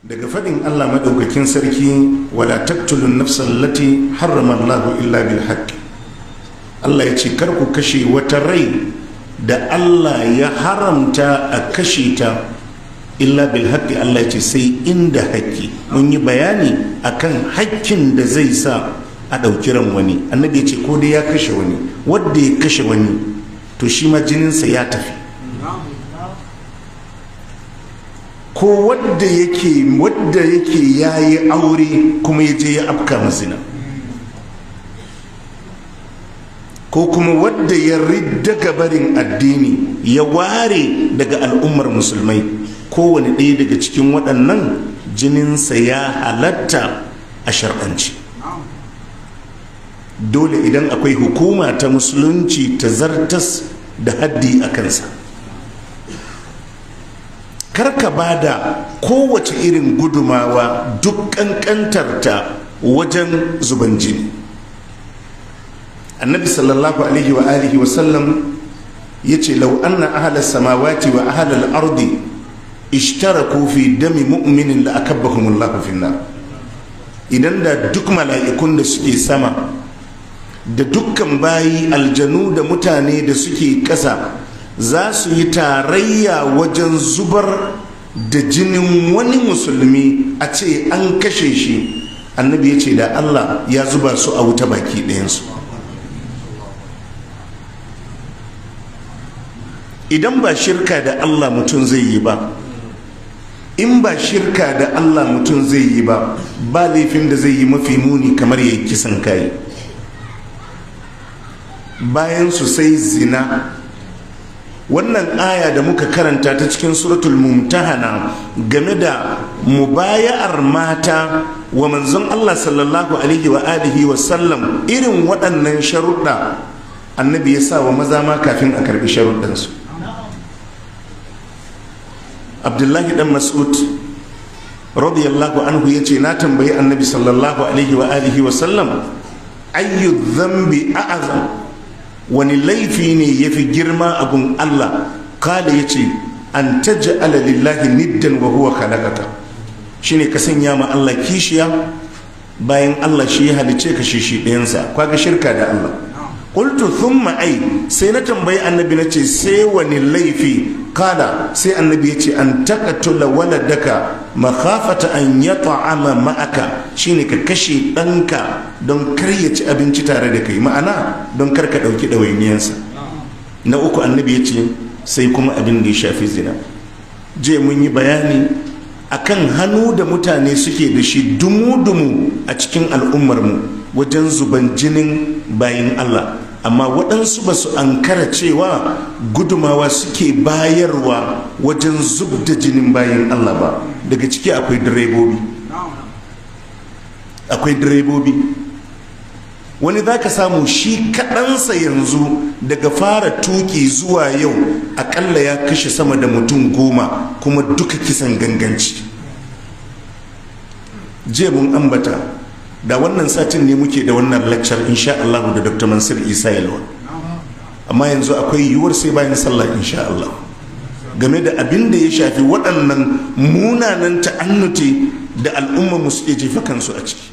Daga faɗin Allah maɗaukakin sarki, wala taqtulun nafsal lati harrama Allahu illa bil haqq. Allah ya ce kar ku kashe wata rai da Allah ya haramta a kashe ta illa bil haqqi. Allah ya ce sai inda haƙƙi. Mun yi bayani akan haƙƙin da zai sa a ɗauki ran wani. Annabi ya ce ko dai ya kashe wani, wanda ya kashe wani to shi ma jininsa ya tafi. Ko wadda yake yayi aure kuma ya je ya afka mazina, ko kuma wadda ya ridda gabarin addini ya ware daga al'ummar musulmai, kowane ɗaya daga cikin waɗannan jininsa ya halatta a shar'anci. Dole idan akwai hukuma ta musulunci ta zartas da haddi a kansa. Karka ba da kowace irin gudumawa duk ƙanƙantarta wajen zuban jini. Annabi sallallahu alaihi wa alihi wa sallam ya ce lau anna ahla samawati wa ahla al-ardi ishtaraku fi dami mu'minin la akabbahumullahu fi nar. Idan da duk mala'ikun da suke sama da dukkan bayi aljanu da mutane da suke ƙasa za su yi tarayya wajen zubar da jinin wani musulmi a ce an kashe shi, annabi ya ce da Allah ya zuba su a wuta baki ɗayansu. Idan ba shirka da Allah mutum zai yi ba, in ba shirka da Allah mutum zai yi ba, ba laifin da zai yi mafi muni kamar ya yi kisan kai. Bayan su sai zina. Wannan aya da muka karanta ta cikin suratul mumtahana game da mubaya'ar mata wa manzon Allah sallallahu alaihi wa alihi wa sallam, irin waɗannan sharuɗa annabi ya sa wa maza ma kafin a karbi sharuɗansu. Abdullahi dan Mas'ud radiyallahu anhu ya ce na tambayi annabi sallallahu alaihi wa alihi wa sallam, ayyu dhanbi a'azam, wani laifi ne ya fi girma abun Allah? Kala ya ce an taj'ala lillahi niddan wa huwa khalaqaka, shine ka sanya ma Allah kishiya bayan Allah shi ya halice ka shi ɗayansa, kaga shirka da Allah. Qultu thumma ay, sai na tambayi annabi nace sai wani laifi? Kala sai annabi ya ce an taqtula waladaka makhafata an yat'ama ma'aka, shine ka kashe ɗanka don kar ya ci abinci tare da kai, ma'ana don kar ka ɗauki ɗawainiyansa. Na uku annabi ya ce sai kuma abin da ya shafi zina. Je mun yi bayani akan hannu da mutane suke da shi dumu-dumu a cikin al'ummarmu wajen zuban jinin bayin Allah, amma waɗansu ba su ankara cewa gudumawa suke bayarwa wajen zub da jinin bayin Allah ba. Daga ciki akwai direbobi. Akwai direbobi. Wani za ka samu shi kaɗansa yanzu daga fara tuki zuwa yau aƙalla ya kashe sama da mutum 10, kuma duka kisan ganganci. Jiya mun ambata da wannan satin ne muke da wannan lecture insha Allah da Dr. Mansur Isa Yalwa, amma yanzu akwai yiwuwar sai bayan sallah insha Allah, game da abin da ya shafi waɗannan munanan ta'annuti da al'umma mu suke jefa kansu a ciki.